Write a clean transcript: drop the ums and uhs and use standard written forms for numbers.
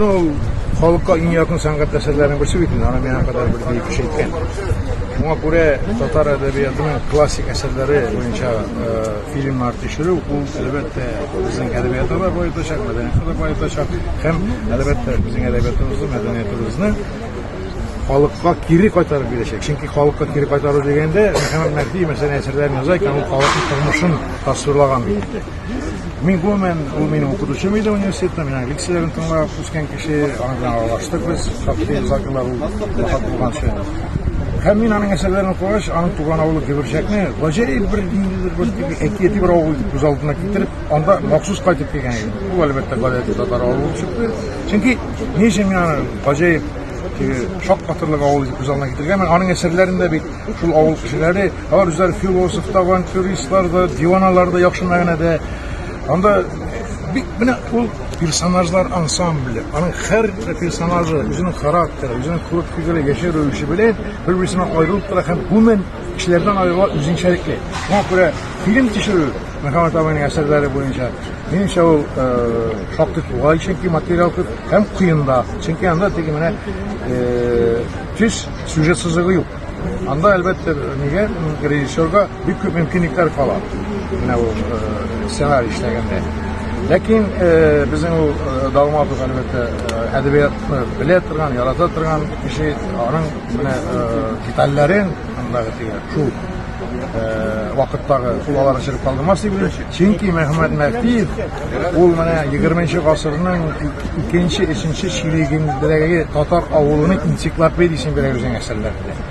Ул халыкка иң якын сәнгать әсәрләренең берсе бит инде, аны миңа кадәр бер бөек кеше әйткән. Шуңа күрә татар әдәбиятының классик әсәрләре буенча э, фильмнар төшерү, ул әлбәттә безнең әдәбиятны да баетачак, мәдәниятне дә баетачак һәм әлбәттә безнең әдәбиятыбызны, мәдәниятыбызны халыкка кире кайтарып бирәчәк. Чөнки халыкка кире кайтару дигәндә, Мөхәммәд Мәһди мәсәлән әсәрләрен яза икән, ул халыкның тормышын тасвирлаган бит инде. Мин гомумән, ул минем укытучым иде университетта, мин аның лекцияләрен тыңлап үскән кеше, аның белән аралаштык без, шактый озак еллар ул вафат булганчы. Һәм мин аның әсәрләрен укыгач, аның туган авылы Гөберчәкне гаҗәеп бер ниндидер бер теге әкияти бер авыл итеп күз алдына китереп, анда махсус кайтып килгән идем. Ул, әлбәттә, гадәти татар авылы булып чыкты. Чөнки ни өчен мин аны гаҗәеп теге шаккатырлык авыл итеп күз алдына китергәнмен, аның әсәрләрендә бит Шул авыл кешеләре, алар үзләре философ та, авантюристлар да, диваналар да яхшы мәгънәдә. Анда бик менә ул персонажлар ансамбле. Аның һәр персонажы үзенең характеры, үзенең холык-фигыле, яшәү рәвеше белән бер-берсеннән аерылып тора һәм гомумән кешеләрдән аерыла үзенчәлекле. Шуңа күрә фильм төшерү Мөхәммәт абыйның әсәрләре буенча, минемчә, ул шактый тугай, чөнки материал күп һәм кыен да. Чөнки анда теге менә төз сюжет сызыгы юк. Анда, әлбәттә, нигә режиссерга бик күп мөмкинлекләр кала. Менә ул сценарий эшләгәндә. Ләкин безнең ул Далматов, әлбәттә, әдәбиятны белә торган, ярата торган кеше, аның менә детальләрен андагы теге шул вакыттагы ул аларны чыгып калдырмас дип уйлыйм. Чөнки Мөхәммәд Мәһдиев ул менә 20 гасырның икенче, өченче чирегендәге татар авылының энциклопедиясен бирә үзенең әсәрләрендә.